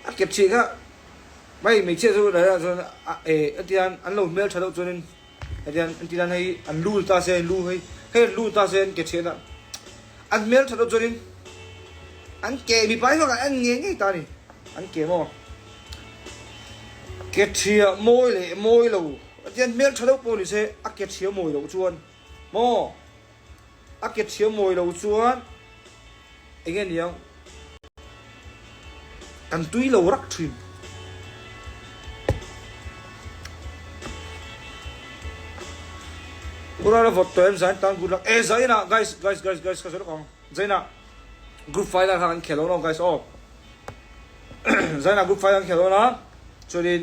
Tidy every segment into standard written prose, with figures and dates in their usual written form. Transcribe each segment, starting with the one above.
A ke ṭhih kha mai hmeichhia chu leh chuan a e hetiang an lo hmel ṭha deuh chuanin hetiang an tih dan hei an lu ta se lu hei hei an lu ta se an ke ṭhian a an hmel ṭha deuh chuanin an ke mipa hi chuan an en ngei ngei ta a ni an ke maw ke ṭhiah mawi leh mawi lo hetiang hmel ṭha deuh pawh ni se a ke ṭhiah mawi loh chuan maw. A ke thiam mawi lo chuan enge niang kan tui lo rak thin. Ura la vawt tawh em Zain tan good luck e Zain ah guys guys guys guys ka sawi lawk ang Zain ah group final kha kan khel dawn aw guys aw Zain ah group final kan khel dawn a chuanin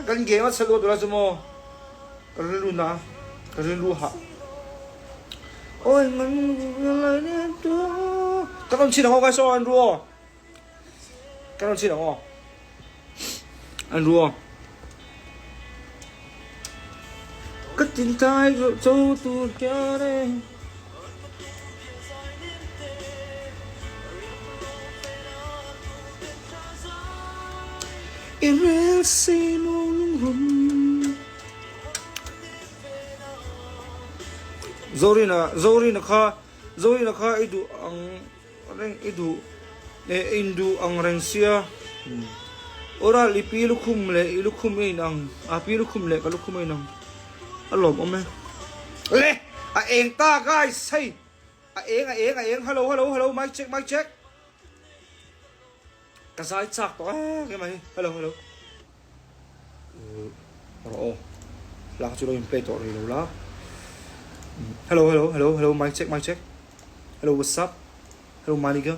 kan game a chhe luat ula chu maw. Ka rilru na, ka rilru hah. Oi ngan lai ne tu. Ka rawn chhin ang aw guys aw an ru aw. Ka rawn chhin ang aw. An ru aw. Ka tin tai zo tur hian e. I rel si maw lungrum. Zorina Zorina kha Zorina kha i duh ang reng i duh eh in duh ang reng sia Oral i pi lukhum leh i lukhum i inang a pi lukhum leh ka lukhum a inang a lawmawm e. Le a eng ta guys hei a eng a eng a eng hello hello hello mic check mic check. Ka zai chak tawh a ke mai hello hello rawh aw hla chu lo in play tawh rih lo la hello hello hello hello mic check mic check hello what's up hello my nigga.